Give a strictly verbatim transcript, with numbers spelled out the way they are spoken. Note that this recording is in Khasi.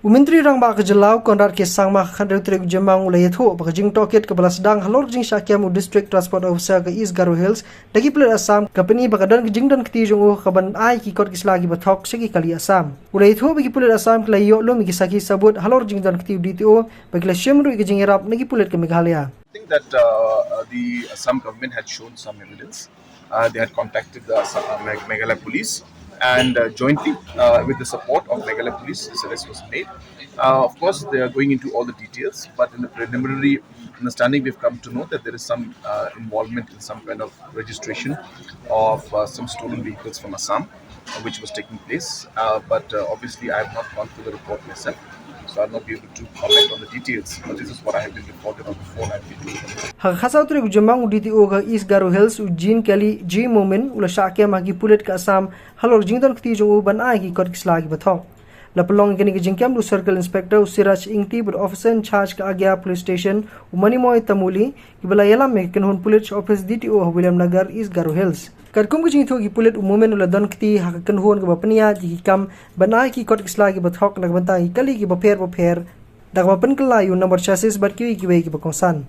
U Myntri Rangbah ka jylla u Conrad K Sangma ha ka khathynriew tarik u Jymmang u la ïathuh ba ka jingtohkit kaba la sdang halor ka jingshah kem u District Transport Officer ka East Garo Hills da ki pulit Assam ka pyni ba ka don ka jingdonkti jong u ka ban ai ki kot ki sla kiba thok sha ki kali Assam. U la ïathuh ba ki pulit Assam ki la ïoh lum ïa ki sakhi sabut halor ka jingdonkti u D T O bad ki la shim ruh ïa ka jingïarap na ki pulit ka Meghalaya. I think that uh, uh, the Assam government had shown some evidence. Uh, they had contacted the Assam, uh, Meg- Meghalaya police, and uh, jointly uh, with the support of Meghalaya police, this arrest was made. Uh, of course, they are going into all the details, but in the preliminary understanding, we've come to know that there is some uh, involvement in some kind of registration of uh, some stolen vehicles from Assam, uh, which was taking place. Uh, but uh, obviously, I have not gone through the report myself, so I'll not be able to comment on the details. But this is what I have been reported on the phone. I've been told. Ha ka khatsaw tarik u Jymmang, u D T O ka East Garo Hills, u Jean Kelly G Momin, u la shah kem ha ki pulit ka Assam halor ka jingdonkti jong u ban ai ki kot ki sla kiba thok. La pynlong ïa kane ka jingkem da u Circle Inspector u Siraj Ingti bad u Officer in Charge ka Agia Police Station u Manimoy Tamuli, kiba la ïalam ïa ka kynhun pulit sha ophis D T O ha Williamnagar, East Garo Hills. Katkum ka jingïathuh ki pulit, u Momin u la donkti ha ka kynhun kaba pynïaid ïa ki kam ban ai ki kot ki sla kiba thok na ka bynta ki kali kiba pher bapher, da kaba pynkylla ïa u number chassis bad kiwei kiwei kiba kongsan.